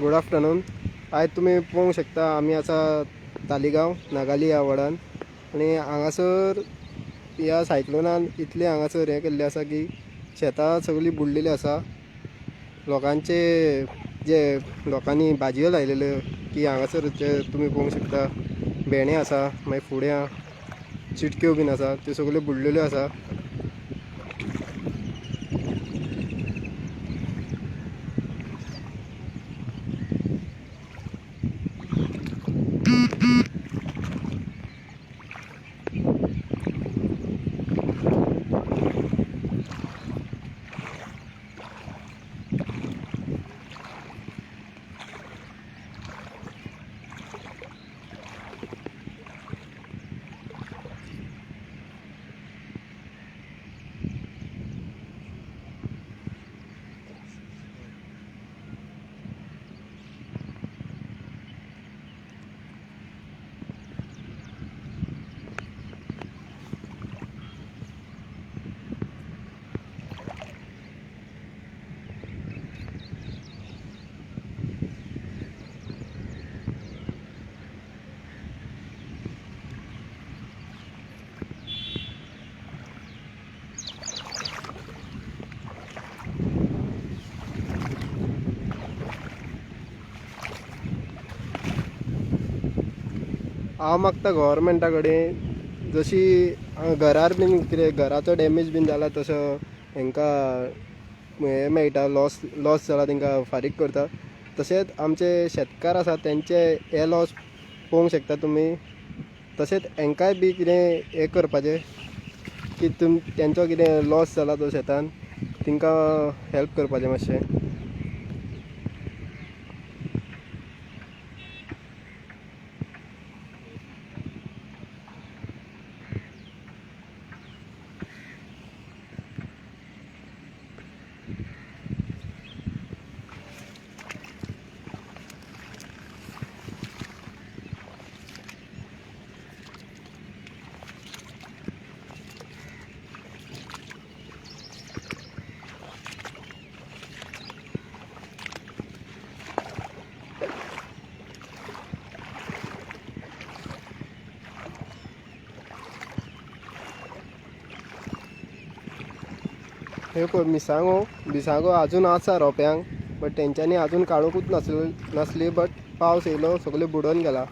Good afternoon. आयज तुमी पळोवंक शकता आमी आसा तालिगांव नागाली ह्या वॉर्डान आनी हांगासर ह्या सायक्लोनान इतलें हांगासर हें केल्लें आसा की शेतां सगळीं बुडलेलीं आसा. लोकांचे जे लोकांनी भाजयो लायलेल्यो की हांगासर जे तुमी पळोवंक शकता भेंडे आसा, मागीर फुड्यां चिटक्यो बीन आसा, त्यो सगल्यो बुडलेल्यो आसा. हांव मागता गव्हर्मेंटा कडेन जशी घरार बीन कितें घराचो डॅमेज बीन जाला तसो हेंकां हें मेळटा, लॉस लॉस जाला तेंकां फारीक करता. तशेंच आमचे शेतकार आसा तेंचे हे लॉस पळोवंक शकता तुमी. तशेंच हेंकांय बी कितें हें करपाचें की तेंचो कितें लॉस जाला तो शेतान तेंकां हेल्प करपाचें मातशें. हे पळय मिरसांगो मिरसांगो आजून आसा रोंप्यांक, बट तेंच्यांनी आजून काडुंकूच नासली, बट पावस येयलो सगळें बुडोवन गेला.